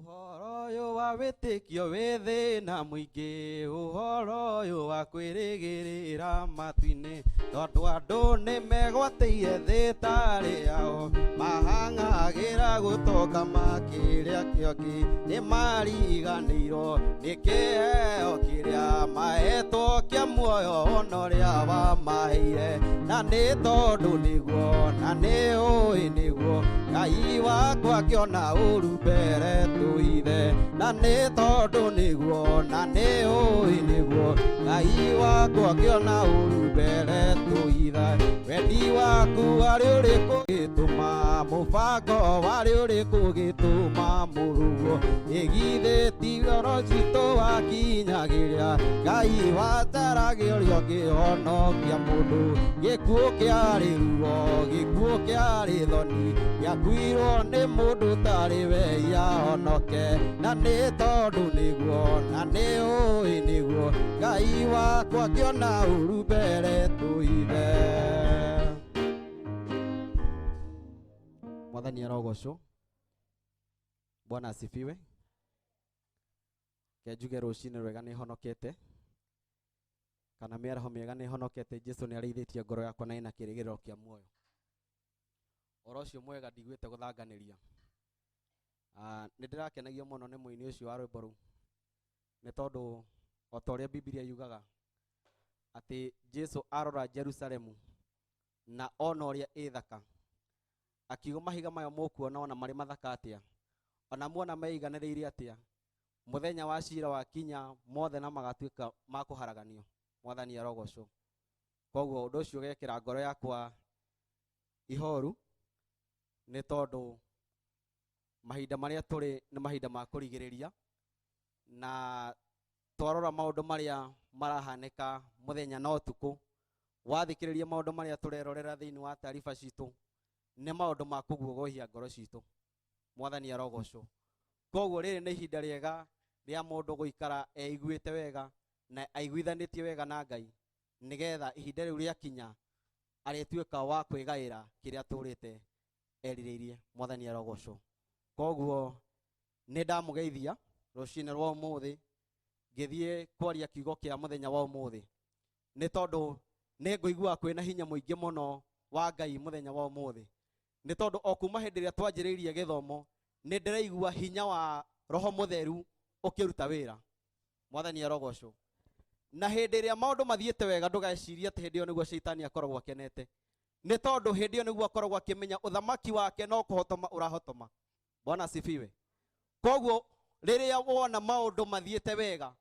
Ũhoro ũyũ wa wĩtĩkio wĩ thĩna mũingĩ, ũhoro ũyũ wa kwĩrĩgĩrĩra matu-inĩ, tondũ andũ nĩ megwatĩire thĩ tarĩ yao, mahang'agĩra gũtonga makĩrĩa kĩo kĩ, nĩ mariganĩirwo nĩ kĩheo kĩrĩa mahetwo kĩa muoyo ona ũrĩa wamaheire, na nĩ tondũ nĩguo na nĩ ũĩ nĩguo Ngai wakwa kĩona ũru mbere tũithe, na nĩ tondũ nĩguo na nĩ ũĩ nĩguo Ngai wakwa kĩona ũru mbere tũithe, wendi waku warĩ ũrĩkũ gĩtũma mũbango warĩ ũrĩkũ gĩtũma mũruguo ĩgithĩ ti ngoro citũ wakinyagĩrĩra Ngai wataragĩa ũrĩa ũngĩhonokia mũndũ gĩkuũ kĩarĩ ruo gĩkuũ kĩarĩ thoni gĩakuirwo nĩ mũndũ tarĩ we yahonoke na nĩ tondũ nĩguo na nĩ ũĩ nĩguo Ngai wakwa kĩona ũru mbere tũithe. Mwathani arogocwo. Bwana asifiwe. Ke njuge rũcinĩ rwega nĩ honokete kana mĩaraho mĩega nĩ honokete. Jesu nĩ arĩithĩtie ngoro yakwa na ĩna kĩrĩgĩrĩro kĩa muoyo. Ũhoro ũcio mwega ndiguĩte gũthanganĩria. Nĩ ndĩrakenagio mũno nĩ mũini ũcio wa rwĩmbo rũu, nĩ tondũ o ta ũrĩa Bibilia yugaga atĩ Jesu arora Jerusalemu na ona ũrĩa ĩ thaka, akiuga mahiga maya mũkuona ona marĩ mathaka atĩa, ona muona meiganĩrĩire atĩa, mũthenya wa cira wakinya mothe na magatuĩka ma kũharaganio. Mwathani arogocwo. Koguo ũndũ ũcio ũgekĩra ngoro yakwa ihoru, nĩ tondũ mahinda marĩa tũrĩ nĩ mahinda ma kũrigĩrĩria, na twarora maũndũ marĩa marahanĩka mũthenya na ũtukũ, wathikĩrĩria maũndũ marĩa tũrerorera thĩinĩ wa taariba citũ, nĩ maũndũ ma kũguogohia ngoro citũ. Mwathani arogocwo. Koguo rĩrĩ nĩ ihinda rĩega rĩa mũndũ gũikara eiguĩte wega na aiguithanĩtie wega na Ngai, nĩgetha ihinda rĩu rĩakinya arĩtuĩka wa kwĩgaĩra kĩrĩa atũrĩte erirĩirie. Mwathani arogocwo. Koguo nĩ ndamũgeithia rũcinĩ rwa ũmũthĩ ngĩthiĩ kwaria kiugo kĩa mũthenya wa ũmũthĩ, nĩ tondũ nĩ ngũigua kwĩna hinya mũingĩ mũno wa Ngai mũthenya wa ũmũthĩ, nĩ tondũ o kuma hĩndĩ ĩrĩa twanjĩrĩirie gĩthomo nĩ ndĩraigua hinya wa Roho Mũtheru ũkĩruta wĩra. Mwathani arogocwo. Na hĩndĩ ĩrĩa maũndũ mathiĩte wega ndũgecirie atĩ hĩndĩ ĩyo nĩguo caitani akoragwo akenete, nĩ tondũ hĩndĩ ĩyo nĩguo akoragwo akĩmenya ũthamaki wake no kũhotoma ũrahotoma. Bwana asifiwe. Koguo rĩrĩa wona maũndũ mathiĩte wega,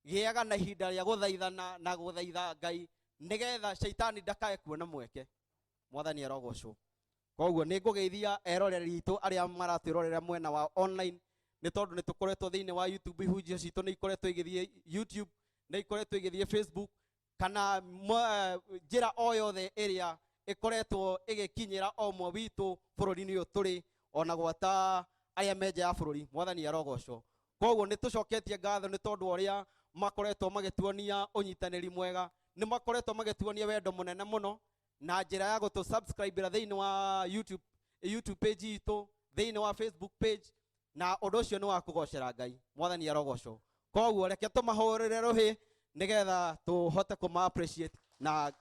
gĩaga na ihinda rĩa gũthaithana na gũthaitha Ngai, nĩgetha caitani ndakae kuona mweke. Mwathani arogocwo. Koguo nĩ ngũgeithia eroreri itũ arĩa maratwĩrorera mwena wa online, nĩ tondũ nĩ tũkoretwo thĩinĩ wa YouTube, ihunjio citũ nĩ ikoretwo igĩthiĩ YouTube, nĩ ikoretwo igĩthiĩ Facebook, kana njĩra o yothe ĩrĩa ĩkoretwo ĩgĩkinyĩra o ũmwe witũ bũrũri-inĩ ũyũ tũrĩ, ona gwata arĩa me nja ya bũrũri. Mwathani arogocwo. Koguo nĩ tũcoketie ngatho nĩ tondũ ũrĩa makoretwo magĩtuonia ũnyitanĩri mwega, nĩ makoretwo magĩtuonia wendo mũnene mũno na njĩra ya gũtũ subscribe thĩinĩ wa YouTube page itũ, thĩinĩ wa Facebook page, na ũndũ ũcio nĩ wa kũgocera Ngai. Mwathani arogocwo. Koguo reke tũmahũrĩre rũhĩ nĩgetha tũhote kũma appreciate na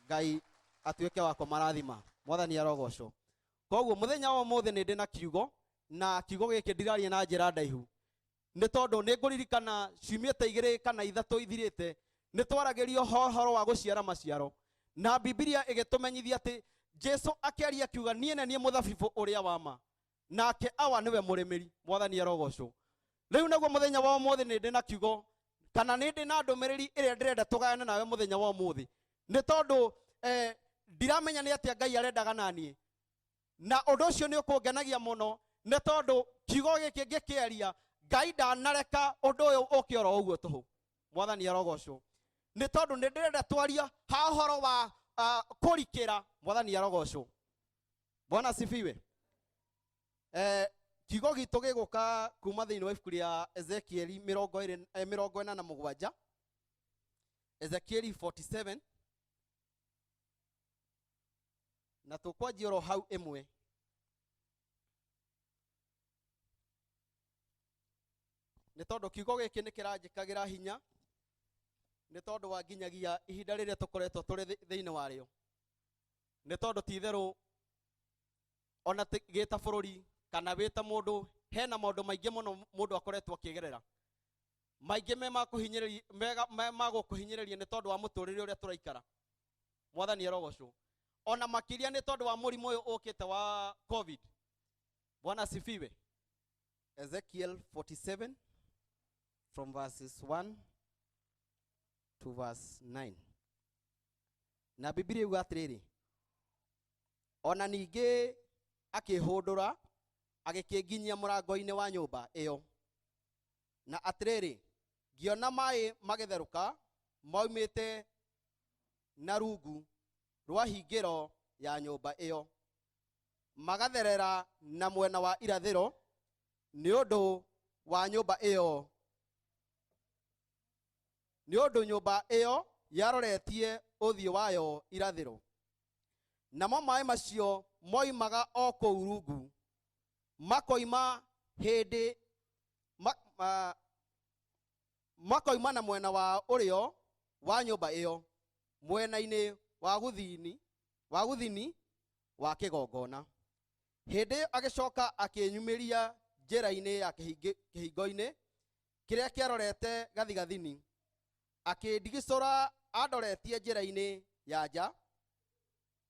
Ngai atuĩke wa kũmarathima. Mwathani arogocwo. Koguo mũthenya wa ũmũthĩ nĩ ndĩ na kiugo, na kiugo gĩkĩ ndiraria na njĩra ndaihu, nĩ tondũ nĩ ngũririkana ciumia ta igĩrĩ kana ithatũ ithirĩte nĩ twaragĩrio ũhoro wa gũciara maciaro, na Bibilia ĩgĩtũmenyithia atĩ Jesu akĩaria akiuga niĩ na niĩ mũthabibũ ũrĩa wa ma, nake awa nĩwe mũrĩmĩri. Mwathani arogocwo. Rĩu naguo mũthenya wa ũmũthĩ nĩ ndĩ na kiugo, kana nĩ ndĩ na ndũmĩrĩri ĩrĩa ndĩrenda tũgayane nawe mũthenya wa ũmũthĩ, nĩ tondũ ndiramenya nĩ atĩa Ngai arendaga na niĩ, na ũndũ ũcio nĩ ũkũngenagia mũno, nĩ tondũ kiugo gĩkĩ ngĩkĩaria Ngai ndanareka ũndũ ũyũ ũke oro ũguo tũhũ. Mwathani arogocwo. Nĩ tondũ nĩ ndĩrenda twaria ha ũhoro wa kũrikĩra. Mwathani arogocwo. Bwana asifiwe. Kiugo gitũ gĩgũka kuma thĩinĩ wa ibuku rĩa Ezekieli mĩrongo ĩrĩ, mĩrongo ĩna na mũgwanja, Ezekieli 47, na tũkwanjia oro hau ĩmwe. Nĩ tondũ kiugo gĩkĩ nĩ kĩranjĩkagĩra hinya, nĩ tondũ wa nginyagia ihinda rĩrĩa tũkoretwo tũrĩ thĩinĩ warĩo. Nĩ tondũ ti itherũ ona gĩ ta bũrũri kana wĩ ta mũndũ, hena maũndũ maingĩ mũno mũndũ akoretwo akĩgerera. Maingĩ me ma kũhinyĩrĩria, mega, me ma gũkũhinyĩrĩria nĩ tondũ wa mũtũrĩre ũrĩa tũraikara. Mwathani arogocwo. Ona makĩria nĩ tondũ wa mũrimũ ũyũ ũkĩte wa COVID. Bwana asifiwe. Ezekiel 47 from verses 1 to verse 9. Na Biblia yuga atĩrĩrĩ, ona ningĩ akĩhũndũra agĩkĩnginyia mũrango-inĩ wa nyũmba ĩyo, na atĩrĩrĩ, ngĩona maĩ magĩtherũka maumĩte na rungu rwa hingĩro ya nyũmba ĩyo, magatherera na mwena wa irathĩro nĩ ũndũ wa nyũmba ĩyo, nĩ ũndũ nyũmba ĩyo yaroretie ũthiũ wayo irathĩro. Namo maĩ macio moimaga o kũu rungu, makoima hĩndĩ ma, ma, makoima na mwena wa ũrĩo wa nyũmba ĩyo, mwena-inĩ wa gũthini, wa gũthini wa kĩgongona. Hĩndĩ ĩyo agĩcoka akĩnyumĩria njĩra-inĩ ya kĩhingo-inĩ kĩrĩa kĩarorete gathigathini, akĩndigicũra andoretie njĩra-inĩ ya nja,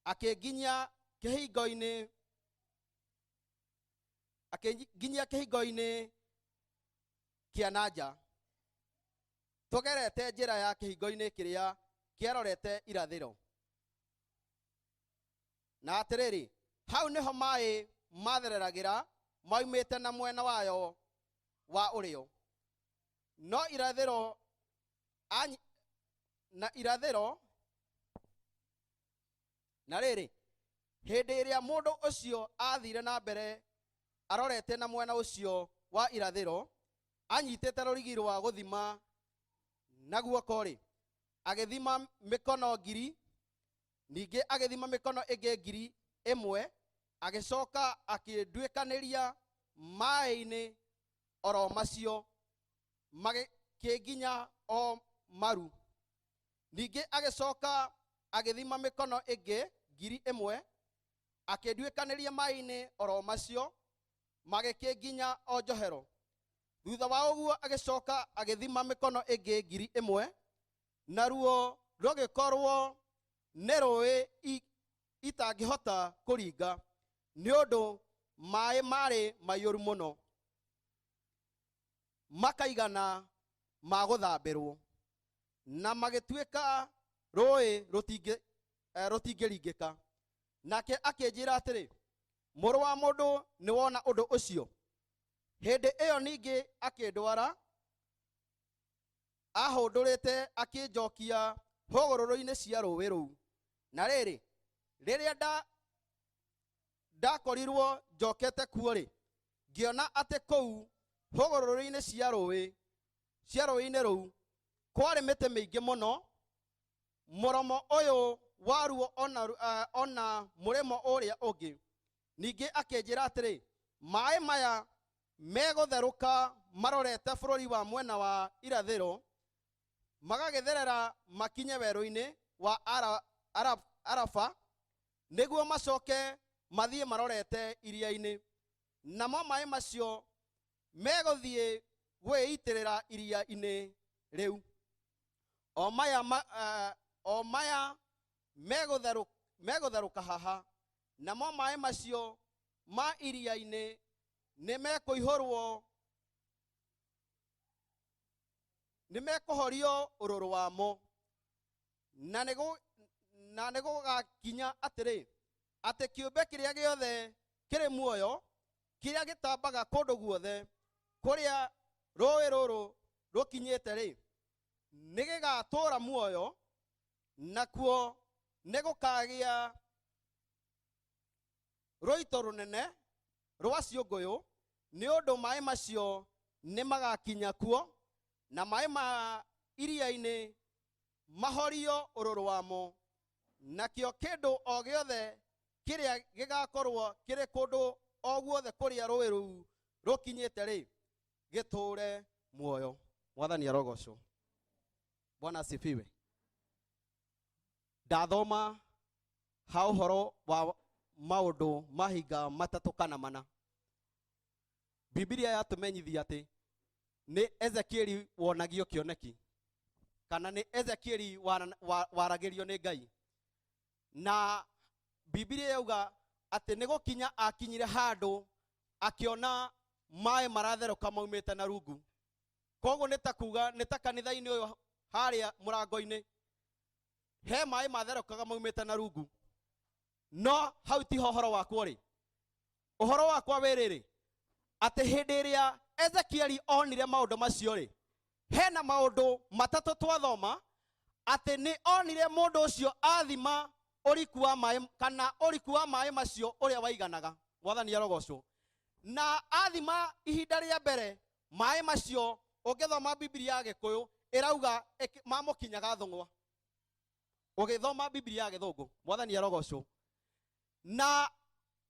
akĩnginyia kĩhingo-inĩ, akĩnginyia kĩhingo-inĩ kĩa na nja, tũgerete njĩra ya kĩhingo-inĩ kĩrĩa kĩarorete irathĩro. Na atĩrĩrĩ, hau nĩho maĩ mathereragĩra maumĩte na mwena wayo wa ũrĩo. No irathĩro anyi, na irathĩro, na rĩrĩ, hĩndĩ ĩrĩa mũndũ ũcio athire na mbere arorete na mwena ũcio wa irathĩro, anyitĩte rũrigi rwa gũthima na guoko-rĩ, agĩthima mĩkono ngiri, ningĩ agĩthima mĩkono ĩngĩ ngiri ĩmwe, agĩcoka akĩnduĩkanĩria maĩ-inĩ oro macio magĩkĩnginya o maru. Ningĩ agĩcoka agĩthima mĩkono ĩngĩ ngiri ĩmwe, akĩnduĩkanĩria maĩ-inĩ oro macio magĩkĩnginya o njohero. Thutha wa ũguo agĩcoka agĩthima mĩkono ĩngĩ ngiri ĩmwe, naruo rũgĩkorwo nĩ rũĩ itangĩhota kũringa, nĩ ũndũ maĩ marĩ maiyũru mũno, makaigana ma gũthambĩrwo, na magĩtuĩka rũĩ rũtingĩringĩka. Nake akĩnjĩra atĩrĩ, mũrũ wa mũndũ, nĩ wona ũndũ ũcio? Hĩndĩ ĩyo ningĩ akĩndwara ahũndũrĩte akĩnjokia hũgũrũrũ-inĩ cia rũĩ rũu. Na rĩrĩ, rĩrĩa ndakorirwo njokete kuo-rĩ, ngĩona atĩ kũu hũgũrũrũ-inĩ cia rũĩ, cia rũĩ-inĩ rũu kwarĩ mĩtĩ mĩingĩ mũno, mũromo ũyũ waruo ona mũrĩmo ũrĩa ũngĩ. Ningĩ akĩnjĩra atĩrĩ, maĩ maya megũtherũka marorete bũrũri wa mwena wa irathĩro, magagĩtherera makinye werũ-inĩ wa Arafa, nĩguo macoke mathiĩ marorete iria-inĩ. Namo maĩ macio megũthiĩ gwĩitĩrĩra iria-inĩ rĩu. O maya o maya megũtherũka haha, namo maĩ macio ma iria-inĩ nĩ mekũihũrwo, nĩ mekũhorio ũrũrũ wamo. Na nĩ gũgakinya atĩrĩ, atĩ kĩũmbe kĩrĩa gĩothe kĩrĩ muoyo, kĩrĩa gĩtambaga kũndũ guothe kũrĩa rũĩ rũrũ rũkinyĩte-rĩ, nĩ gĩgatũũra muoyo, nakuo nĩ gũkagĩa rũito rũnene rwa ciũngũyũ, nĩ ũndũ maĩ macio nĩ magakinya kuo, na maĩ ma iria-inĩ mahorio ũrũrũ wamo. Nakĩo kĩndũ o gĩothe kĩrĩa gĩgakorwo kĩrĩ kũndũ o guothe kũrĩa rũĩ rũu rũkinyĩte-rĩ, gĩtũũre Muoyo. Mwathani arogocwo. Bwana asifiwe. Ndathoma ha ũhoro wa maũndũ mahinga matatũ kana mana. Bibilia yatũmenyithia atĩ nĩ Ezekieli wonagio kĩoneki, kana nĩ Ezekieli waragĩrio nĩ Ngai. Na Bibilia yauga atĩ nĩ gũkinya akinyire handũ akĩona maĩ maratherũka maumĩte na rungu. Koguo nĩ ta kuga nĩ ta kanitha-inĩ ũyũ harĩa mũrango-inĩ he maĩ matherũkaga maumĩte na rungu. No hau tiho ũhoro wakwa ũrĩ. Ũhoro wakwa wĩ rĩrĩ, atĩ hĩndĩ ĩrĩa Ezekieli onire maũndũ macio rĩ, hena maũndũ matatũ twathoma atĩ nĩ onire mũndũ ũcio athima ũriku wa maĩ kana ũriku wa maĩ macio ũrĩa waiganaga. Mwathani arogocwo. Na athima ihinda rĩa mbere maĩ macio, ũngĩthoma Bibilia ya Gĩkũyũ ĩrauga mamũkinyaga thũng'wa. Ũgĩthoma Bibilia ya Gĩthũngũ, Mwathani arogocwo. Na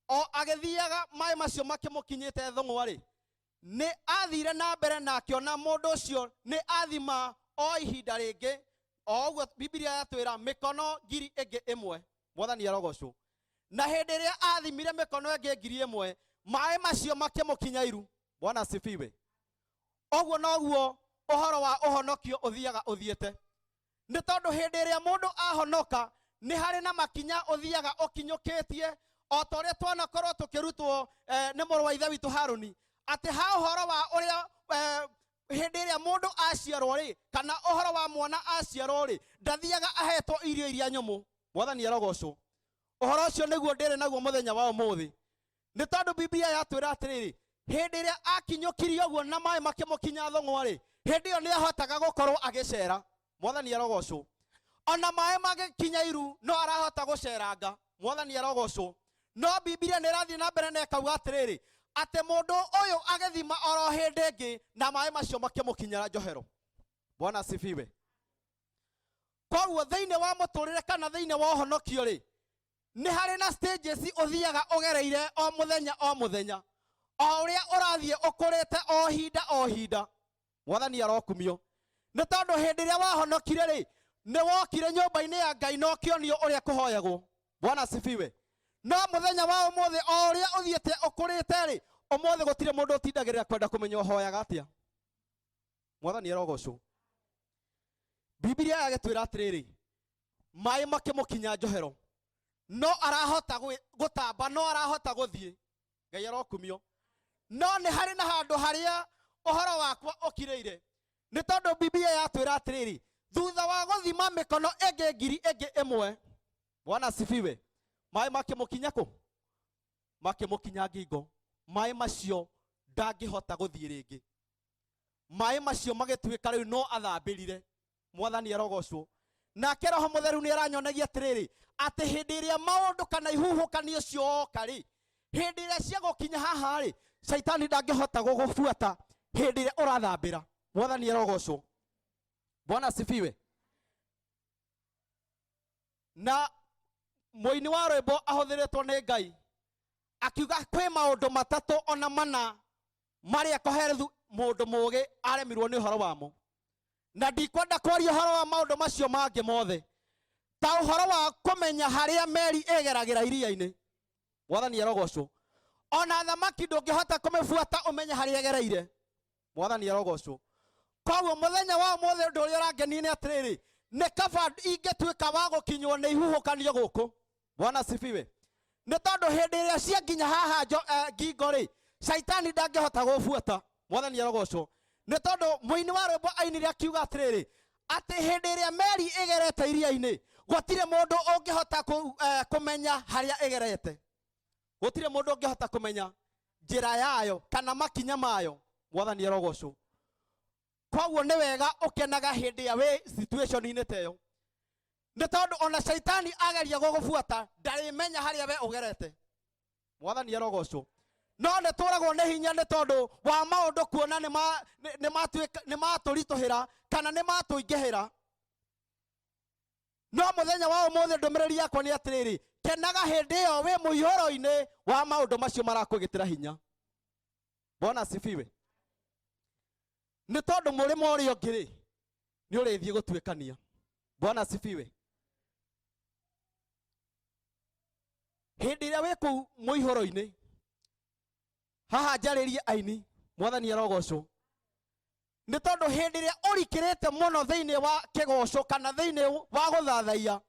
o agĩthiaga maĩ macio makĩmũkinyĩte thũng'wa rĩ, nĩ athire na mbere na akĩona mũndũ ũcio nĩ athima o ihinda rĩngĩ, o ũguo Bibilia yatwĩra mĩkono ngiri ĩngĩ ĩmwe. Mwathani arogocwo. Na hĩndĩ ĩrĩa athimire mĩkono ĩngĩ 1,000, maĩ macio makĩmũkinya iru. Bwana asifiwe. Ũguo noguo ũhoro wa ũhonokio ũthiaga ũthiĩte. Nĩ tondũ hĩndĩ ĩrĩa mũndũ ahonoka nĩ harĩ na makinya ũthiaga ũkinyũkĩtie, o ta ũrĩa twanakorwo tũkĩrutwo nĩ mũrũ wa ithe witũ Harũni, atĩ ha ũhoro wa ũrĩa hĩndĩ ĩrĩa mũndũ aciarwo rĩ, kana ũhoro wa mwana aciarwo rĩ, ndathiaga ahetwo irio iria nyũmũ. Mwathani arogocwo. Ũhoro ũcio nĩguo ndĩrĩ naguo mũthenya wa ũmũthĩ. Nĩ tondũ Biblia yatwĩra atĩrĩrĩ, hĩndĩ ĩrĩa akinyũkirie ũguo na maĩ makĩmũkinya thũng'wa rĩ, hĩndĩ ĩyo nĩ ahotaga gũkorwo agĩcera. Mwathani arogocwo. Ona maĩ magĩkinya iru no arahota gũceranga. Mwathani arogocwo. No Biblia nĩ ĩrathiĩ na mbere na ĩkauga atĩrĩrĩ, atĩ mũndũ ũyũ agĩthima oro hĩndĩ ĩngĩ na maĩ macio makĩmũkinyĩra njohero. Bwana asifiwe. Koguo thĩinĩ wa mũtũrĩre kana thĩinĩ wa ũhonokio rĩ, nĩ harĩ na stages ũthiaga ũgereire o mũthenya o mũthenya, o ũrĩa ũrathiĩ ũkũrĩte o hinda o hinda. Mwathani arokumio. Nĩ tondũ hĩndĩ ĩrĩa wahonokire rĩ, nĩ wokire nyũmba-inĩ ya Ngai na ũkĩonio ũrĩa kũhoyagwo. Bwana asifiwe. No mũthenya wa ũmũthĩ o ũrĩa ũthiĩte ũkũrĩte rĩ, ũmũthĩ gũtirĩ mũndũ ũtindagĩrĩra kwenda kũmenya ũhoyaga atĩa. Mwathani arogocwo. Bibilia yagĩtwĩra atĩrĩrĩ, maĩ makĩmũkinya njohero, no arahota gũtamba, no arahota gũthiĩ. Ngai arokumio. No nĩ harĩ na handũ harĩa ũhoro wakwa ũkirĩire, nĩ tondũ Bibilia yatwĩra atĩrĩrĩ, thutha wa gũthima mĩkono ĩngĩ ngiri ĩngĩ ĩmwe, Bwana asifiwe, maĩ makĩmũkinya kũ? Makĩmũkinya ngingo. Maĩ macio ndangĩhota gũthiĩ rĩngĩ. Maĩ macio magĩtuĩka rĩu no athambĩrire. Mwathani arogocwo. Nake Roho Mũtheru nĩ aranyonagia atĩrĩrĩ, atĩ hĩndĩ ĩrĩa maũndũ kana ihuhũkanio cioka rĩ, hĩndĩ ĩrĩa ciagũkinya haha rĩ, Caitani ndangĩhota gũgũbuata hĩndĩ ĩrĩa ũrathambĩra. Mwathani arogocwo. Bwana asifiwe. Na mũini wa rwĩmbo ahũthĩrĩtwo nĩ Ngai akiuga kwĩ maũndũ matatũ ona mana marĩa Kohelethu mũndũ mũũgĩ aremirwo nĩ ũhoro wamo, na ndikwenda kwaria ũhoro wa maũndũ macio mangĩ mothe, ta ũhoro wa kũmenya harĩa meri ĩgeragĩra iria-inĩ. Mwathani arogocwo. Ona thamaki ndũngĩhota kũmĩbuata ũmenye harĩa ĩgereire. Mwathani arogocwo. Koguo mũthenya wa ũmũthĩ ũndũ ũrĩa ũrangenia nĩ atĩrĩrĩ, nĩ kaba ingĩtuĩka wa gũkinywo nĩ ihuhũkanio gũkũ. Bwana asifiwe. Nĩ tondũ hĩndĩ ĩrĩa ciakinya haha ngingo rĩ, Caitani ndangĩhota gũbuata. Mwathani arogocwo. Nĩ tondũ mũini wa rwĩmbo ainire akiuga atĩrĩrĩ, atĩ hĩndĩ ĩrĩa meri ĩgerete iria-inĩ, gũtirĩ mũndũ ũngĩhota kũmenya harĩa ĩgerete. Gũtirĩ mũndũ ũngĩhota kũmenya njĩra yayo kana makinya mayo. Mwathani arogocwo. Koguo nĩ wega ũkenaga hĩndĩ ya wĩ situation-inĩ ta ĩyo, nĩ tondũ ona Caitani ageria gũgũbuata ndarĩmenya harĩa we ũgerete. Mwathani arogocwo. No nĩ tũragwo nĩ hinya nĩ tondũ wa maũndũ kuona nĩ matũritũhĩra kana nĩ matũingĩhĩra. No mũthenya wa ũmũthĩ ndũmĩrĩri yakwa nĩ atĩrĩrĩ, kenaga hĩndĩ ĩyo wĩ mũihũro-inĩ wa maũndũ macio marakũgĩtĩra hinya. Bwana asifiwe. Nĩ tondũ mũrĩmo ũrĩa ũngĩ rĩ, nĩ ũrĩthiĩ gũtuĩkania. Bwana asifiwe. Hĩndĩ ĩrĩa wĩ kũu mũihũro-inĩ, haha njarĩrie aini, Mwathani arogocwo. Nĩ tondũ hĩndĩ ĩrĩa ũrikĩrĩte mũno thĩinĩ wa kĩgoco kana thĩinĩ wa gũthathaiya,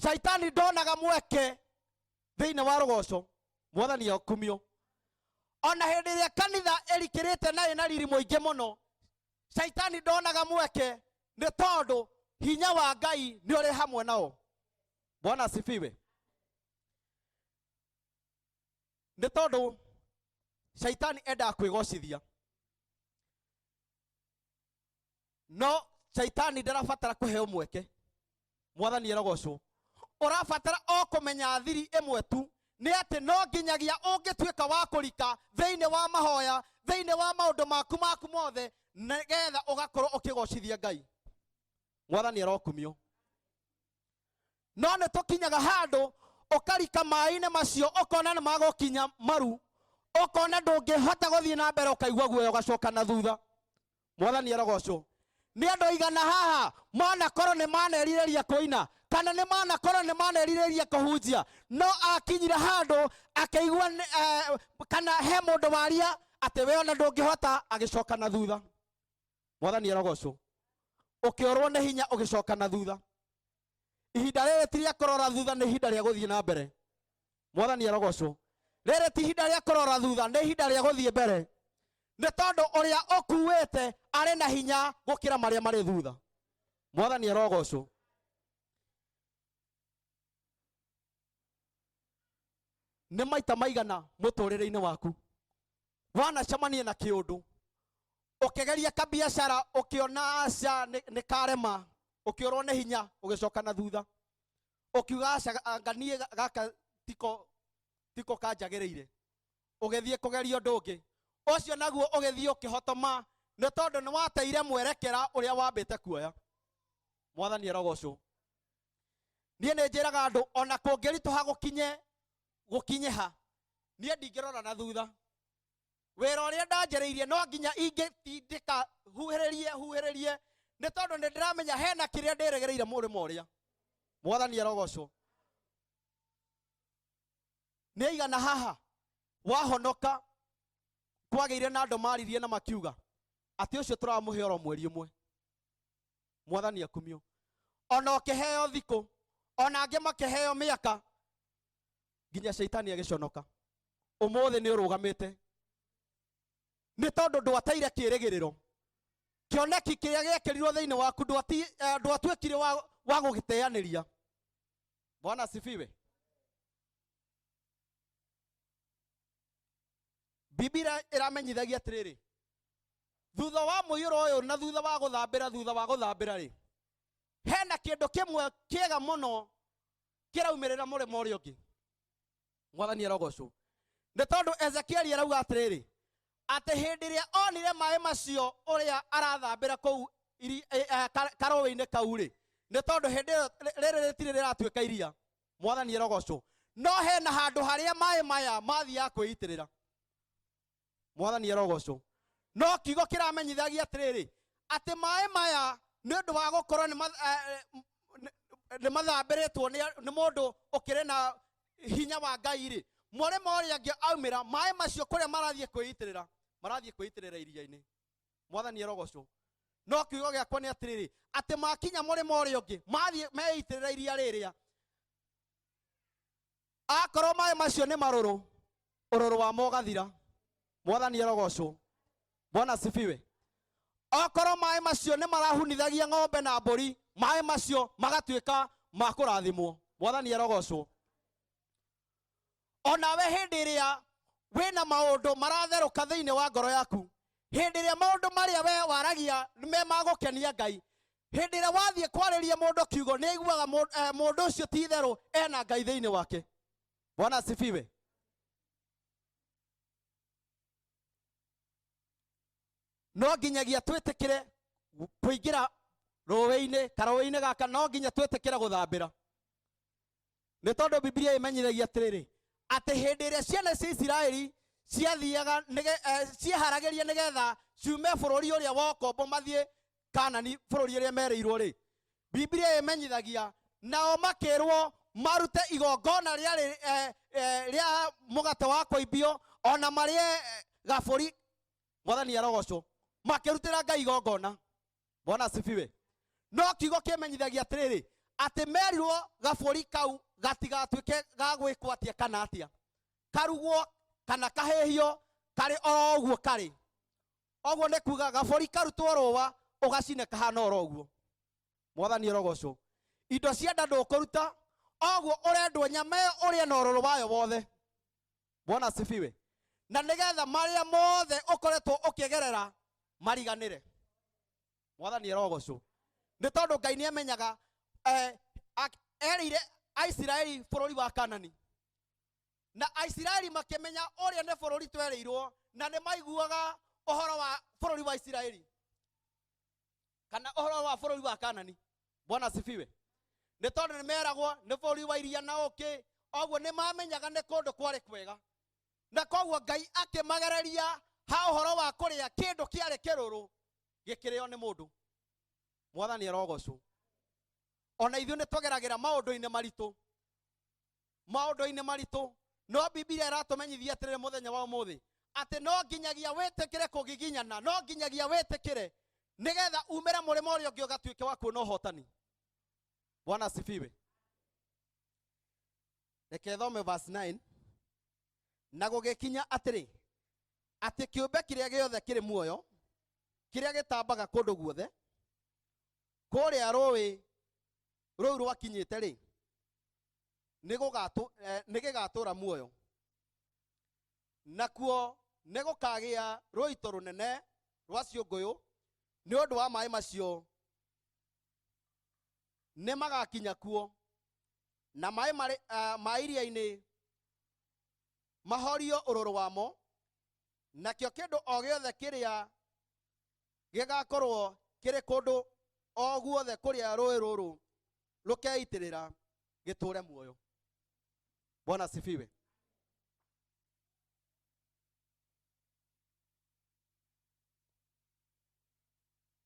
Shaitani ndonaga mweke thĩinĩ wa rũgoco. Mwathani akumio. Ona hĩndĩ ĩrĩa kanitha ĩrikĩrĩte na ĩna riri mũingĩ mũno, Shaitani ndonaga mweke, nĩ tondũ hinya wa Ngai nĩ ũrĩ hamwe nao. Bwana asifiwe. Nĩ tondũ Shaitani endaga kwĩgocithia, no Shaitani ndarabatara kũheo mweke. Mwathani arogocwo. Ũrabatara o kũmenya thiri ĩmwe tu, nĩ atĩ no nginyagia ũngĩtuĩka wa kũrika thĩinĩ wa mahoya, thĩinĩ wa maũndũ maku maku mothe, nĩgetha ũgakorwo ũkĩgocithia Ngai. Mwathani arokumio. No nĩ tũkinyaga handũ ũkarika maĩ-inĩ macio, ũkona nĩ magũkinya maru, ũkona ndũngĩhota gũthiĩ na mbere, ũkaigua guoya, ũgacoka na thutha. Mwathani arogocwo. Nĩ andũ aigana haha manakorwo nĩ manerirĩria kũina, kana nĩ manakorwo nĩ manerirĩria kũhunjia, no akinyire handũ akĩigua kana he mũndũ waria atĩ we ona ndũngĩhota, agĩcoka na thutha. Mwathani arogocwo. Ũkĩorwo nĩ hinya ũgĩcoka na thutha. Ihinda rĩrĩ ti rĩa kũrora thutha, nĩ ihinda rĩa gũthiĩ na mbere. Mwathani arogocwo. Rĩrĩ ti ihinda rĩa kũrora thutha, nĩ ihinda rĩa gũthiĩ mbere, nĩ tondũ ũrĩa ũkuĩte arĩ na hinya gũkĩra marĩa marĩ thutha. Mwathani arogocwo. Nĩ maita maigana mũtũrĩre-inĩ waku wanacemania na kĩũndũ, ũkĩgeria kabiacara, ũkĩona aca nĩ karema, ũkĩũrwo nĩ hinya, ũgĩcoka na thutha, ũkiuga aca, anga niĩ gaka tiko kanjagĩrĩire, ũgĩthiĩ kũgeria ũndũ ũngĩ, ũcio naguo ũgĩthiĩ ũkĩhotoma, nĩ tondũ nĩ wateire mwerekera ũrĩa wambĩte kuoya. Mwathani arogocwo. Niĩ nĩ njĩraga andũ, ona kũngĩritũha gũkinye ha, niĩ ndingĩrora na thutha. Wĩra ũrĩa ndanjĩrĩirie no nginya ingĩtindĩka, huhĩrĩrie, huhĩrĩrie, nĩ tondũ nĩ ndĩramenya hena kĩrĩa ndĩrĩgĩrĩire mũrĩmo ũrĩa. Mwathani arogocwo. Nĩ aigana haha wahonoka kwagĩire na andũ maririe na makiuga atĩ ũcio tũramũhe oro mweri ũmwe? Mwathani akumio. Ona ũkĩheo thikũ, ona angĩ makĩheo mĩaka, nginya Shaitani agĩconoka. Ũmũthĩ nĩ ũrũgamĩte nĩ tondũ ndwateire kĩĩrĩgĩrĩro. Kĩoneki kĩrĩa gĩekĩrirwo thĩinĩ waku ndwatuĩkire wa gũgĩteanĩria. Bwana asifiwe. Biblia ĩramenyithagia atĩrĩrĩ, thutha wa mũiyũro ũyũ na thutha wa gũthambĩra, thutha wa gũthambĩra rĩ, hena kĩndũ kĩmwe kĩega mũno kĩraumĩrĩra mũrĩmo ũrĩa ũngĩ. Mwathani arogocwo. Nĩ tondũ Ezekieli arauga atĩrĩrĩ, atĩ hĩndĩ ĩrĩa onire maĩ macio ũrĩa arathambĩra kũu karũĩ-inĩ kau rĩ, nĩ tondũ hĩndĩ ĩyo rĩrĩ rĩtirĩ rĩratuĩka iria. Mwathani arogocwo. No hena handũ harĩa maĩ maya mathiaga kwĩitĩrĩra. Mwathani arogocwo. No kiugo kĩramenyithagia atĩrĩrĩ, atĩ maĩ maya nĩ ũndũ wa gũkorwo nĩ mathambĩrĩtwo nĩ mũndũ ũkĩrĩ na hinya wa Ngai rĩ, mũrĩmo ũrĩa ũngĩ aumĩra, maĩ macio kũrĩa marathiĩ kwĩitĩrĩra, marathiĩ kwĩitĩrĩra iria-inĩ. Mwathani arogocwo. No kiugo gĩakwa nĩ atĩrĩrĩ, atĩ makinya mũrĩmo ũrĩa ũngĩ, mathiĩ meitĩrĩra iria rĩrĩa, akorwo maĩ macio nĩ marũrũ, ũrũrũ wamo ũgathira. Mwathani arogocwo. Bwana asifiwe. Okorwo maĩ macio nĩ marahunithagia ng'ombe na mbũri, maĩ macio magatuĩka ma kũrathimwo. Mwathani arogocwo. Onawe hĩndĩ ĩrĩa wĩna maũndũ maratherũka thĩinĩ wa ngoro yaku, hĩndĩ ĩrĩa maũndũ marĩa we waragia me ma gũkenia Ngai, hĩndĩ ĩrĩa wathiĩ kwarĩria mũndũ kiugo, nĩ aiguaga mũndũ ũcio ti itherũ ena Ngai thĩinĩ wake. Bwana asifiwe. No nginyagia twĩtĩkĩre kũingĩra rũĩ-inĩ, karũĩ-inĩ gaka, no nginya twĩtĩkĩre gũthambĩra, nĩ tondũ Biblia ĩmenyithagia atĩrĩrĩ, atĩ hĩndĩ ĩrĩa ciana cia Isiraeli ciathiaga cieharagĩria nĩgetha Ciume bũrũri ũrĩa wa ũkombo mathiĩ Kanani, bũrũri ũrĩa merĩirwo rĩ, Biblia ĩmenyithagia nao makĩrwo marute igongona rĩarĩ rĩa mũgate wa kũimbio, ona marĩe gabũri. Mwathani arogocwo. Makĩrutĩra Ngai igongona. Bwana asifiwe. No kiugo kĩmenyithagia atĩrĩrĩ, atĩ merirwo gabũri kau gatigatuĩke ga gwĩkwo atĩa kana atĩa, karugwo kana kahĩhio, karĩ oro ũguo karĩ. Ũguo nĩ kuga gabũri karutwo rũa ũgacine kahana oro ũguo. Mwathani arogocwo. Indo cia nda ndũkũruta, oguo ũrendwo nyama ĩyo ũrĩe na ũrũrũ wayo wothe. Bwana asifiwe. Na nĩgetha marĩa mothe ũkoretwo ũkĩgerera mariganĩre. Mwathani arogocwo. Nĩ tondũ Ngai nĩ amenyaga, erĩire Aisiraeli bũrũri wa Kanani, na Aisiraeli makĩmenya ũrĩa nĩ bũrũri twerĩirwo, na nĩ maiguaga ũhoro wa bũrũri wa Isiraeli kana ũhoro wa bũrũri wa Kanani. Bwana asifiwe. Nĩ tondũ nĩ meragwo nĩ bũrũri wa iria na ũkĩ, oguo nĩ mamenyaga nĩ kũndũ kwarĩ kwega, na koguo Ngai akĩmagereria ha ũhoro wa kũrĩa kĩndũ kĩarĩ kĩrũrũ gĩkĩrĩo nĩ mũndũ. Mwathani arogocwo. Ona ithuĩ nĩ tũgeragĩra maũndũ-inĩ maritũ, maũndũ-inĩ maritũ, no Biblia ĩratũmenyithia atĩrĩrĩ mũthenya wa ũmũthĩ atĩ no nginyagia wĩtĩkĩre kũgiginyana, no nginyagia wĩtĩkĩre nĩgetha umĩre mũrĩmo ũrĩa ũngĩ ũgatuĩke wa kuona ũhotani. Bwana asifiwe. Reke thome verse 9. Na gũgĩkinya atĩrĩ, atĩ kĩũmbe kĩrĩa gĩothe kĩrĩ muoyo kĩrĩa gĩtambaga kũndũ guothe kũrĩa rũĩ rũu rwakinyĩte rĩ, nĩ gĩgatũra muoyo, nakuo nĩ gũkagĩa rũito rũnene rwa ciũngũyũ nĩ ũndũ wa maĩ macio, nĩ magakinya kuo, na maĩ ma iria-inĩ mahorio ũrũrũ wamo, nakĩo kĩndũ o gĩothe kĩrĩa gĩgakorwo kĩrĩ kũndũ o guothe kũrĩa rũĩ rũrũ rũkeitĩrĩra gĩtũre muoyo. Bwana asifiwe.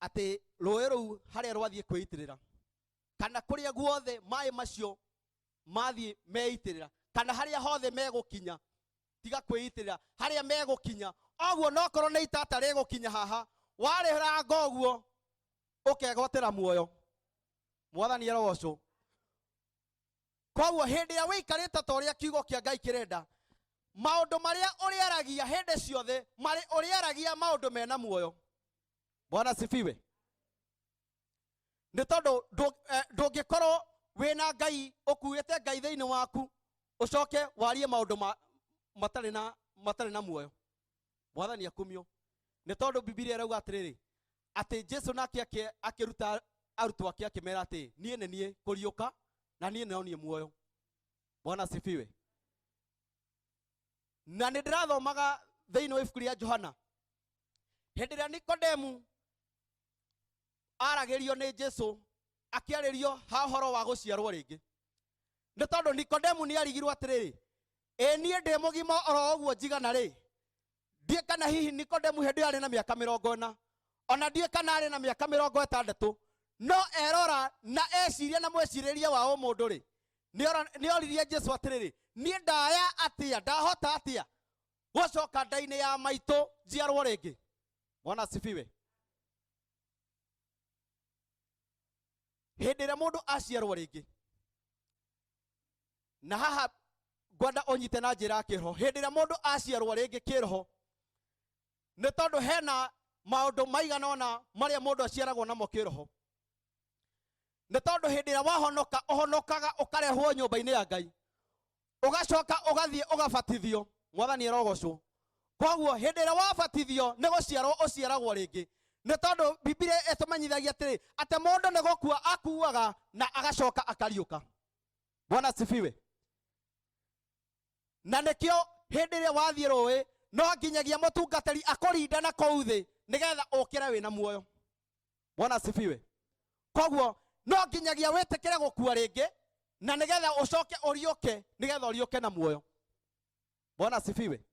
Atĩ rũĩ rũu harĩa rwathiĩ kwĩitĩrĩra, kana kũrĩa guothe maĩ macio mathiĩ meitĩrĩra, kana harĩa hothe megũkinya, tiga kwĩitĩrĩra, harĩa megũkinya oguo, nokorwo nĩ itata rĩgũkinya haha, warĩranga ũguo ũkegwatĩra muoyo. Mwathani arogocwo. Koguo hĩndĩ ĩrĩa wĩikarĩte ta ũrĩa kiugo kĩa Ngai kĩrenda, maũndũ marĩa ũrĩaragia hĩndĩ ciothe marĩ ũrĩaragia maũndũ mena muoyo. Bwana asifiwe. Nĩ tondũ ndũngĩkorwo wĩna Ngai, ũkuĩte Ngai thĩinĩ waku, ũcoke warie maũndũ matarĩ na muoyo. Mwathani akumio. Nĩ tondũ Bibilia ĩrauga atĩrĩrĩ, atĩ Jesu nake akĩruta arutwo ake akĩmera atĩ niĩ nĩ niĩ kũriũka na niĩ no niĩ muoyo. Bwana asifiwe. Na nĩ ndĩrathomaga thĩinĩ wa ibuku rĩa Johana, hĩndĩ ĩrĩa Nikodemu aragĩrio nĩ Jesu, akĩarĩrio ha ũhoro wa gũciarwo rĩngĩ. Nĩ tondũ Nikodemu nĩ arigirwo atĩrĩrĩ, ĩ niĩ ndĩ mũgima oro ũguo njigana rĩ, ndiĩ kana hihi Nikodemu hĩndĩ ĩyo arĩ na mĩaka mĩrongo ĩna, ona ndiĩ kana arĩ na mĩaka mĩrongo ĩtandatũ, no erora na eciria na mwĩcirĩrie wa ũmũndũ rĩ, nĩ oririe Jesu atĩrĩrĩ, niĩ ndaya atĩa, ndahota atĩa gũcoka nda-inĩ ya maitũ njiarwo rĩngĩ? Bwana asifiwe. Hĩndĩ ĩrĩa mũndũ aciarwo rĩngĩ, na haha ngwenda ũnyite na njĩra ya kĩroho, hĩndĩ ĩrĩa mũndũ aciarwo rĩngĩ kĩroho, nĩ tondũ hena maũndũ maigana ũna marĩa mũndũ aciaragwo namo kĩroho. Nĩ tondũ hĩndĩ ĩrĩa wahonoka, ũhonokaga ũkarehwo nyũmba-inĩ ya Ngai, ũgacoka ũgathiĩ ũgabatithio. Mwathani arogocwo. Koguo hĩndĩ ĩrĩa wabatithio nĩ gũciarwo ũciaragwo rĩngĩ, nĩ tondũ Bibilia ĩtũmenyithagia atĩrĩ, atĩ mũndũ nĩ gũkua akuaga na agacoka akariũka. Bwana asifiwe. Na nĩkĩo hĩndĩ ĩrĩa wathiĩ rũĩ no nginyagia mũtungatĩri akũrinda na kũu thĩ nĩgetha ũkĩre wĩna muoyo. Bwana asifiwe. Koguo no nginyagia wĩtĩkĩre gũkua rĩngĩ na nĩgetha ũcoke ũriũke, nĩgetha ũriũke na muoyo. Bwana asifiwe.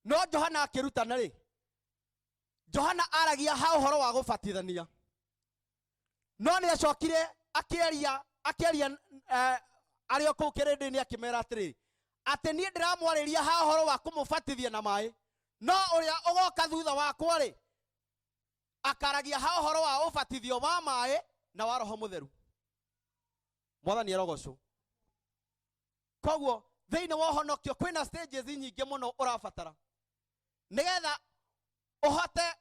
No Johana akĩrutana rĩ, Johana aragia ha ũhoro wa gũbatithania, no nĩ acokire akĩaria akĩaria arĩ o kũu kĩrĩndĩ-inĩ, akĩmera atĩrĩrĩ, atĩ niĩ ndĩramwarĩria ha ũhoro wa kũmũbatithia na maĩ, no ũrĩa ũgoka thutha wakwa rĩ, akaragia ha ũhoro wa ũbatithio wa maĩ na wa Roho Mũtheru. Mwathani arogocwo. Koguo thĩinĩ wa ũhonokio kwĩna stages nyingĩ mũno ũrabatara nĩgetha ũhote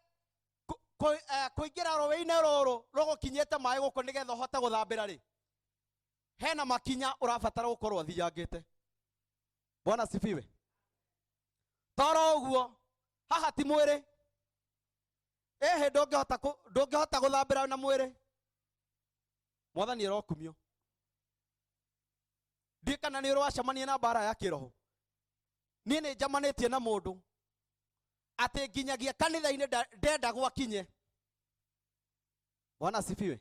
kũingĩra rũĩ-inĩ rũrũ rũgũkinyĩte maĩ gũkũ, nĩgetha ũhote gũthambĩra rĩ, hena makinya ũrabatara gũkorwo ũthiangĩte. Bwana sifiwe. Toro ũguo haha ti mwĩrĩ, ĩhĩ ndũngĩhota gũthambĩra na mwĩrĩ. Mwathani arokumio. Ndiĩ kana nĩ ũracemania na mbara ya kĩroho. Niĩ nĩ njamanĩtie na mũndũ atĩ nginyagia kanitha-inĩ ndendagwo akinye. Bwana asifiwe.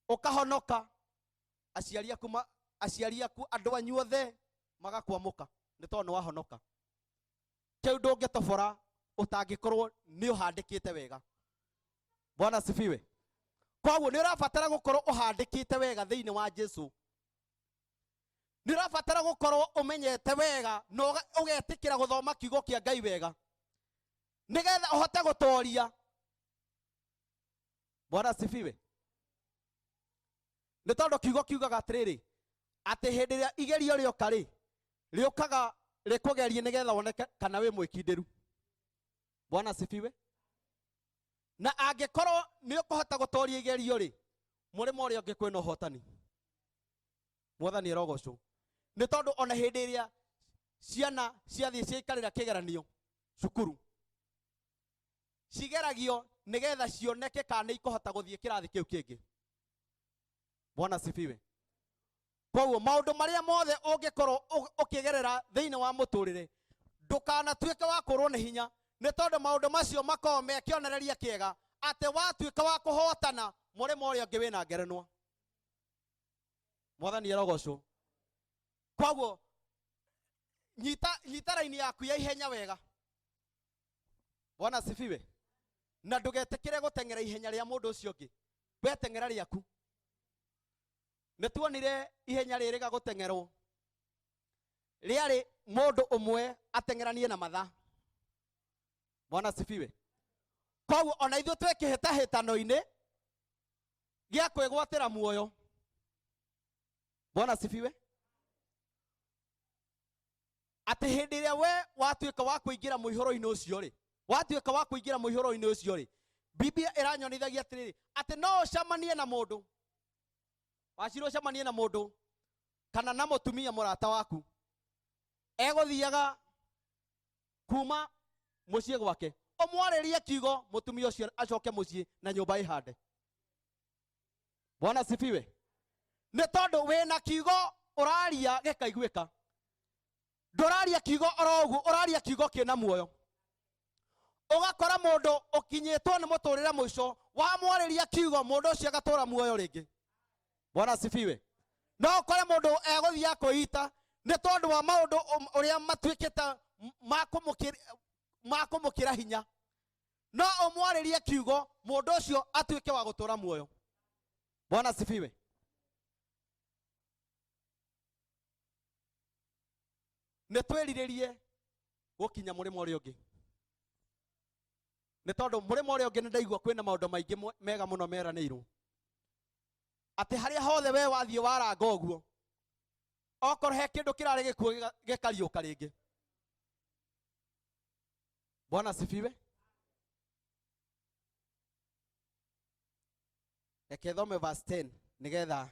Ũkahonoka, aciari aku aciari aku, andũ anyu othe magakwamũka nĩ tondũ nĩ wahonoka. Kĩu ndũngĩtobora ũtangĩkorwo nĩ ũhandĩkĩte wega. Bwana asifiwe. Koguo nĩ ũrabatara gũkorwo ũhandĩkĩte wega thĩinĩ wa Jesu. Nĩ ũrabatara gũkorwo ũmenyete wega na ũgetĩkĩra gũthoma kiugo kĩa Ngai wega nĩgetha ũhote gũtoria. Bwana asifiwe. Nĩ tondũ kiugo kiugaga atĩrĩrĩ, atĩ hĩndĩ ĩrĩa igerio rĩoka rĩ, rĩũkaga rĩkũgerie nĩgetha woneke kana wĩ mwĩkindĩru. Bwana asifiwe. Na angĩkorwo nĩ ũkũhota gũtoria igerio rĩ, mũrĩmo ũrĩa ũngĩ kwĩna ũhotani. Mwathani arogocwo. Nĩ tondũ ona hĩndĩ ĩrĩa ciana ciathiĩ ciaikarĩra kĩgeranio cukuru, cigeragio nĩgetha cioneke kana nĩ ikũhota gũthiĩ kĩrathi kĩu kĩngĩ. Bwana asifiwe. Koguo maũndũ marĩa mothe ũngĩkorwo ũkĩgerera thĩinĩ wa mũtũrĩre, ndũkanatuĩke wa kũrwo nĩ hinya, nĩ tondũ maũndũ macio makoragwo me kĩonereria kĩega atĩ watuĩka wa kũhotana mũrĩmo ũrĩa ũngĩ wĩna ngerenwa. Mwathani arogocwo. Koguo nyita raini yaku ya ihenya wega. Bwana asifiwe. Na ndũgetĩkĩre gũteng'era ihenya rĩa mũndũ ũcio ũngĩ, we teng'era rĩaku. Nĩ tuonire ihenya rĩrĩ ga gũteng'erwo rĩarĩ mũndũ ũmwe ateng'eranie na mathaa. Bwana asifiwe. Koguo ona ithuĩ twĩ kĩhĩtahĩtano-inĩ gĩa kwĩgwatĩra muoyo. Bwana asifiwe. Atĩ hĩndĩ ĩrĩa we watuĩka wa kũingĩra mũihũro-inĩ ũcio rĩ, watuĩka wa kũingĩra mũihũro-inĩ ũcio rĩ, Biblia ĩranyonithagia atĩrĩrĩ, atĩ no ũcemanie na mũndũ wacirwo, ũcemanie na mũndũ kana na mũtumia mũrata waku egũthiaga kuma mũciĩ gwake, ũmwarĩrie kiugo, mũtumia ũcio acoke mũciĩ na nyũmba ĩhande. Bwana asifiwe. Nĩ tondũ wĩna kiugo ũraria gĩkaiguĩka, ndũraria kiugo oro ũguo, ũraria kiugo kĩna muoyo. Ũgakora mũndũ ũkinyĩtwo nĩ mũtũrĩre mũico, wamwarĩria kiugo, mũndũ ũcio agatũra muoyo rĩngĩ. Bwana asifiwe. No ũkore mũndũ egũthiĩ kwĩita nĩ tondũ wa maũndũ ũrĩa matuĩkĩte ma kũmũkĩra hinya, no ũmwarĩrie kiugo, mũndũ ũcio atuĩke wa gũtũra muoyo. Bwana asifiwe. Nĩ twĩrirĩrie gũkinya mũrĩmo ũrĩa ũngĩ, nĩ tondũ mũrĩmo ũrĩa ũngĩ nĩ ndaigua kwĩna maũndũ maingĩ mega mũno meranĩirwo, atĩ harĩa hothe we wathiĩ waranga ũguo, okorwo he kĩndũ kĩrarĩ gĩkuũ gĩkariũka rĩngĩ. Bwana asifiwe. Reke thome verse 10 nĩgetha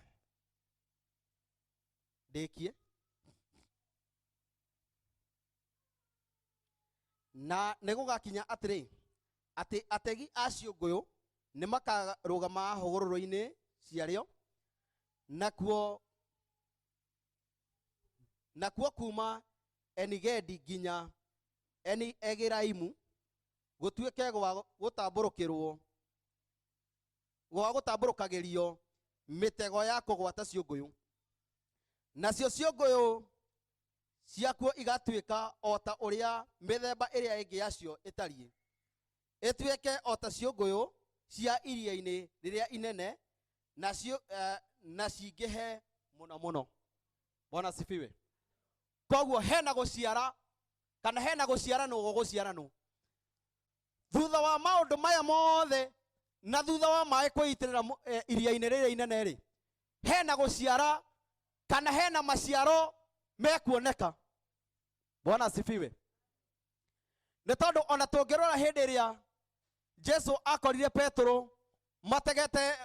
ndĩkie. Na nĩ gũgakinya atĩrĩ, atĩ ategi a ciũngũyũ nĩ makarũgama hũgũrũrũ-inĩ ciarĩo, nakuo kuma Enigedi nginya Eni Egilaimu gũtuĩke gwa gũtambũrũkĩrwo, gwa gũtambũrũkagĩrio mĩtego ya kũgwata ciũngũyũ, nacio ciũngũyũ Ciakuo igatuĩka o ta ũrĩa mĩthemba ĩrĩa ĩngĩ yacio ĩtariĩ, ĩtuĩke o ta ciũngũyũ cia iria-inĩ rĩrĩa inene, nacio na cingĩhe mũno mũno. Bwana asifiwe. Koguo hena gũciara kana hena gũciaranwo gũgũciaranwo thutha wa maũndũ maya mothe, na thutha wa maĩ kwĩitĩrĩra iria-inĩ rĩrĩa inene rĩ, hena gũciara kana hena maciaro mekuoneka. Bwana asifiwe. Nĩ tondũ ona tũngĩrora hĩndĩ ĩrĩa Jesu akorire Petero mategete,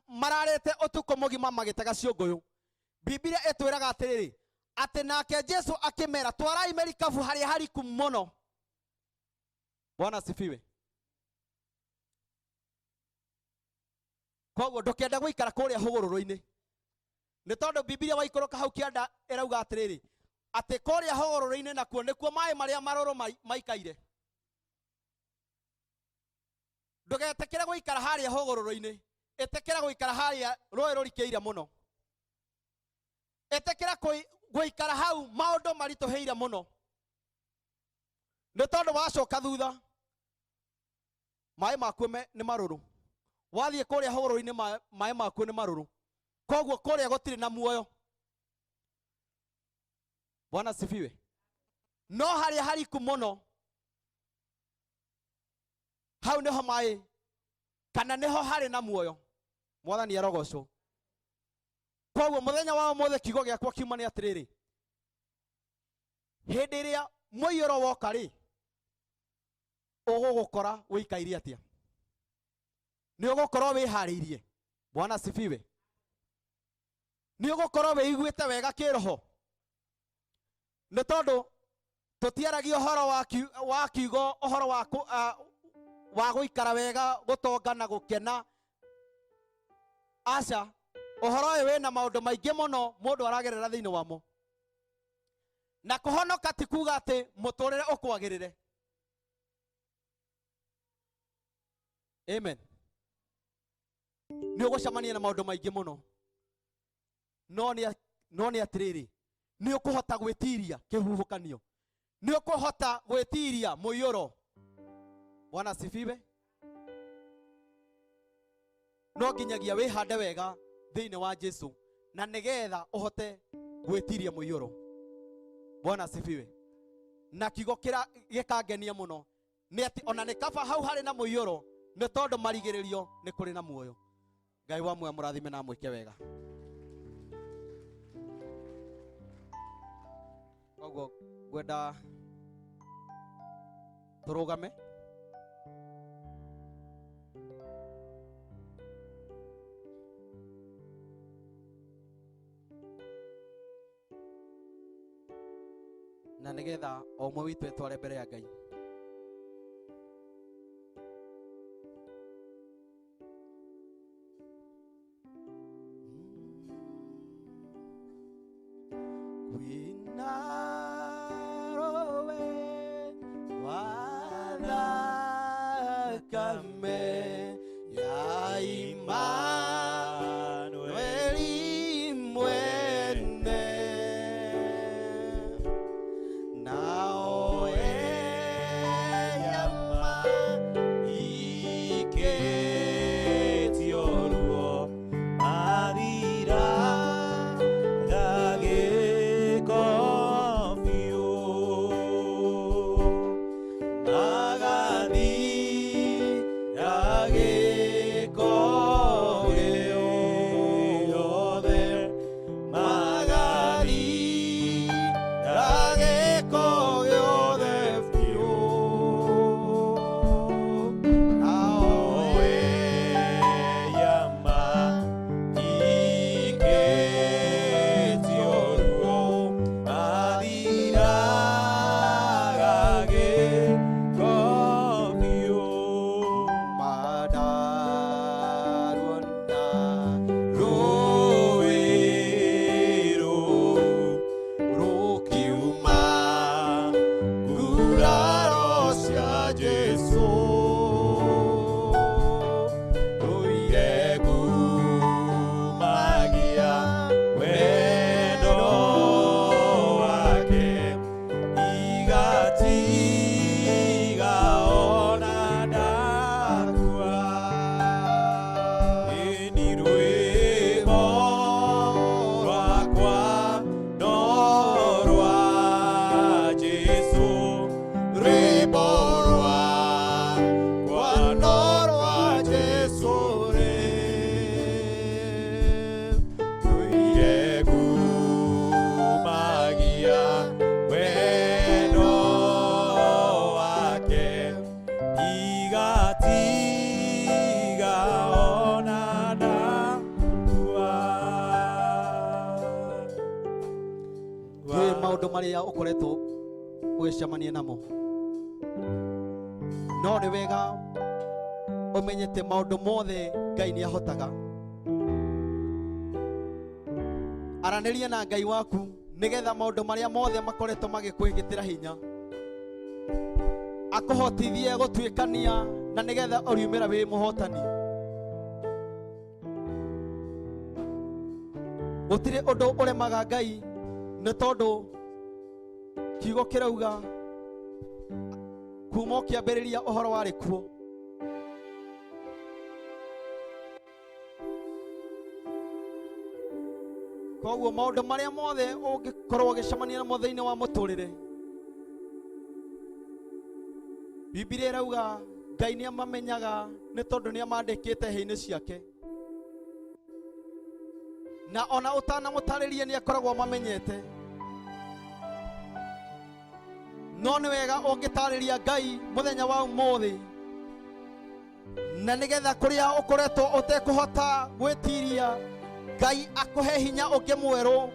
mararĩte ũtukũ mũgima magĩtega ciũngũyũ, Biblia ĩtwĩraga atĩrĩrĩ, atĩ nake Jesu akĩmera, twarai merikabu harĩa hariku mũno. Bwana asifiwe. Koguo ndũkende gũikara kũrĩa hũgũrũrũ-inĩ, nĩ tondũ Biblia waikũrũka hau kĩanda ĩrauga atĩrĩrĩ, atĩ kũrĩa hũgũrũrũ-inĩ nakuo nĩkuo maĩ marĩa marũrũ maikaire. Ndũgetĩkĩre gũikara harĩa hũgũrũrũ-inĩ, ĩtĩkĩra gũikara harĩa rũĩ rũrikĩire mũno, ĩtĩkĩra gũikara hau maũndũ maritũhĩire mũno, nĩ tondũ wacoka thutha maĩ makuo nĩ marũrũ. Wathiĩ kũrĩa hũgũrũrũ-inĩ maĩ makuo nĩ marũrũ, koguo kũrĩa gũtirĩ na muoyo. Bwana asifiwe. No harĩa hariku mũno, hau nĩho maĩ kana nĩho harĩ na muoyo. Mwathani arogocwo. Koguo mũthenya wa ũmũthĩ kiugo gĩakwa kiuma nĩ atĩrĩrĩ, hĩndĩ ĩrĩa mũiyũro woka rĩ, ũgũgũkora wĩikaire atĩa? Nĩ ũgũkorwo wĩharĩirie? Bwana asifiwe. Nĩ ũgũkorwo wĩiguĩte wega kĩroho? Nĩ tondũ tũtiaragia ũhoro wa kiugo, ũhoro wa gũikara wega, gũtonga na gũkena. Aca, ũhoro ũyũ wĩna maũndũ maingĩ mũno mũndũ aragerera thĩinĩ wamo. Na kũhonoka ti kuga atĩ mũtũrĩre ũkwagĩrĩre. Amen. Nĩ ũgũcemania na maũndũ maingĩ mũno, no nĩ atĩrĩrĩ, nĩ ũkũhota gwĩtiria kĩhuhũkanio, nĩ ũkũhota gwĩtiria mũiyũro. Bwana asifiwe. No nginyagia wĩhande wega thĩinĩ wa Jesu, na nĩgetha ũhote gwĩtiria mũiyũro. Bwana asifiwe. Na kiugo kĩra gĩkangenia mũno nĩ atĩ ona nĩ kaba hau harĩ na mũiyũro, nĩ tondũ marigĩrĩrio nĩ kũrĩ na muoyo. Ngai wa muoyo mũrathime na amwĩke wega. Koguo ngwenda tũrũgame. Na nĩgetha o ũmwe witũ etware mbere ya Ngai. Kwĩna rũĩ rwa thakame ya Imanueli mwene, nao enyama ikĩtio ruo mathira gagĩko biũ, magathira. Marĩa ũkoretwo ũgĩcemania namo, no nĩ wega ũmenyete maũndũ mothe Ngai nĩ ahotaga. Aranĩria na Ngai waku nĩgetha maũndũ marĩa mothe makoretwo magĩkwĩgĩtĩra hinya akũhotithie gũtuĩkania, na nĩgetha ũriumĩra wĩ mũhotani. Gũtirĩ ũndũ ũremaga Ngai, nĩ tondũ kiugo kĩrauga kuma ũkĩambĩrĩria ũhoro warĩ kuo. Koguo maũndũ marĩa mothe ũngĩkorwo ũgĩcemania namo thĩinĩ wa mũtũrĩre, Bibilia ĩrauga Ngai nĩ amamenyaga, nĩ tondũ nĩ amandĩkĩte hĩ-inĩ ciake, na ona ũtanamũtarĩria nĩ akoragwo amamenyete. No nĩ wega ũngĩtarĩria Ngai mũthenya wa ũmũthĩ, na nĩgetha kũrĩa ũkoretwo ũtekũhota gwĩtiria, Ngai akũhe hinya ũngĩ mwerũ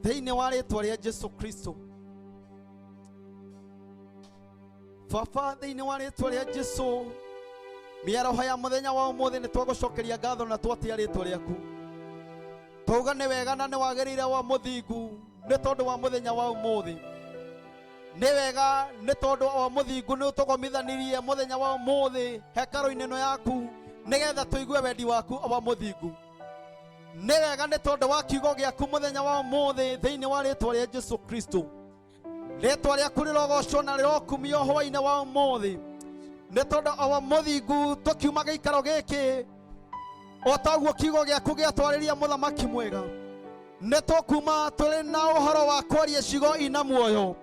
thĩinĩ wa rĩtwa rĩa Jesu Kristo. Baba, thĩinĩ wa rĩtwa rĩa Jesu, mĩaraho ya mũthenya wa ũmũthĩ nĩ twagũcokeria ngatho na twatĩa rĩtwa rĩaku, twauga nĩ wega na nĩ wagĩrĩire wa mũthingu, nĩ tondũ wa mũthenya wa ũmũthĩ. Nĩ wega nĩ tondũ wa mũthingu nĩ ũtũgomithanirie mũthenya wa ũmũthĩ hekarũ-inĩ ĩno yaku, nĩgetha tũigue wendi waku wa mũthingu. Nĩ wega nĩ tondũ wa kiugo gĩaku mũthenya wa ũmũthĩ thĩinĩ wa rĩtwa rĩa Jesu Kristo. Rĩtwa rĩaku rĩrogocwo na rĩrokumio hwainĩ wa ũmũthĩ, nĩ tondũ o mũthingu tũkiuma gĩikaro gĩkĩ, o ta ũguo kiugo gĩaku gĩatwarĩria mũthamaki mwega, nĩ tũkuma tũrĩ na ũhoro wa kwaria ciugo ina muoyo,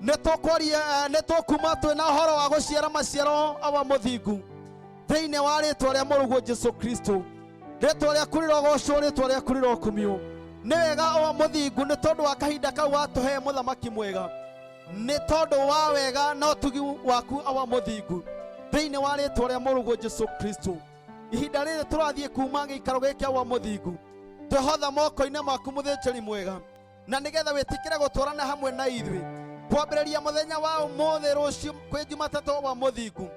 nĩ tũkwaria, nĩ tũkuma twĩ na ũhoro wa gũciara maciaro awa mũthingu thĩinĩ wa rĩtwa rĩa mũrũguo Jesu Kristo. Rĩtwa rĩaku rĩrogocwo, rĩtwa rĩaku rĩrokumio. Nĩ wega o mũthingu nĩ tondũ wa kahinda kau watũhe mũthamaki mwega, nĩ tondũ wa wega na ũtugi waku awa mũthingu thĩinĩ wa rĩtwa rĩa mũrũguo Jesu Kristo. Ihinda rĩrĩ tũrathiĩ kuma gĩikaro gĩkĩ awa mũthingu, twehotha moko-inĩ maku mũthĩnjĩri mwega, na nĩgetha wĩtĩkĩre gũtwarana hamwe na ithuĩ kwambĩrĩria mũthenya wa ũmũthĩ, rũciũ kwĩ Jumatatũ wa mũthingu,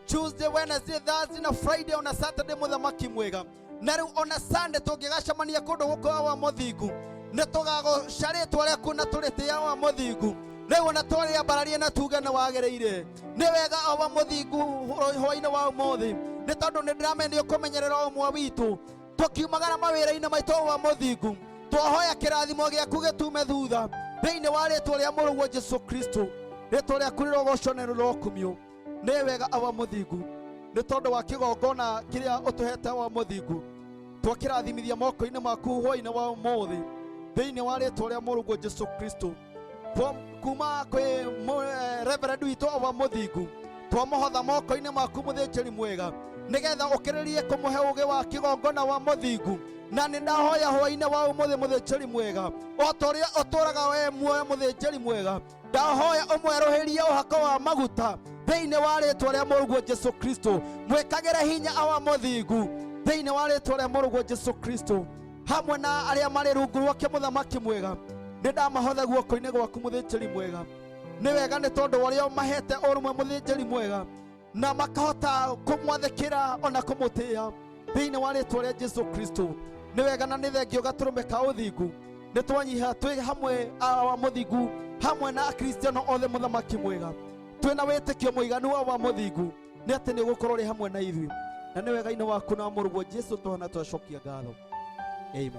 Tuesday, Wednesday, Thursday na Friday, ona Saturday mũthamaki mwega, na rĩu ona Sunday tũngĩgacemania kũndũ gũkũ wa mũthingu, nĩ tũgagũca rĩtwa rĩaku na tũrĩtĩa wa mũthingu. Rĩu ona twarĩambararie na tuge nĩ wagĩrĩire. Nĩ wega wa mũthingu hwainĩ wa ũmũthĩ, nĩ tondũ nĩ ndĩramenya nĩ ũkũmenyerera ũmwe witũ tũkiumagara mawĩra-inĩ maitũ wa mũthingu. Twahoya kĩrathimo gĩaku gĩtume thutha thĩinĩ wa rĩtwa rĩa mũrũguo Jesu Kristo. Rĩtwa rĩaku rĩrogocwo na rĩrokumio. Nĩ wega awa mũthingu nĩ tondũ wa kĩgongona kĩrĩa ũtũhete wa mũthingu, twakĩrathimithia moko-inĩ maku hwainĩ wa ũmũthĩ thĩinĩ wa rĩtwa rĩa mũrũguo Jesu Kristo. Kuma kwĩ reverend witũ wa mũthingu, twamũhotha moko-inĩ maku mũthĩnjĩri mwega, nĩgetha ũkĩrĩrie kũmũhe ũgĩ wa kĩgongona wa mũthingu. Na nĩ ndahoya hwainĩ wa ũmũthĩ mũthĩnjĩri mwega, o ta ũrĩa ũtũraga we muoyo mũthĩnjĩri mwega, ndahoya ũmwerũhĩrie ũhako wa maguta thĩinĩ wa rĩtwa rĩa mũrũguo Jesu Kristo. Mwĩkagĩre hinya awa mũthingu thĩinĩ wa rĩtwa rĩa mũrũguo Jesu Kristo, hamwe na arĩa marĩ rungu rwake mũthamaki mwega. Nĩ ndamahotha guoko-inĩ gwaku mũthĩnjĩri mwega. Nĩ wega nĩ tondũ wa ũrĩa ũmahete ũrũmwe mũthĩnjĩri mwega, na makahota kũmwathĩkĩra ona kũmũtĩĩa thĩinĩ wa rĩtwa rĩa Jesu Kristo. Nĩ wega na nĩ thengio gatũrũme ka ũthingu. Nĩ twanyiha twĩ hamwe awa mũthingu, hamwe na akristiano othe mũthamaki mwega, twĩna wĩtĩkio mũiganu wa mũthingu nĩ atĩ nĩ ũgũkorwo ũrĩ hamwe na ithuĩ, na nĩ wega-inĩ waku na wa mũrũguo Jesu tũhana twacokia ngatho. Amen.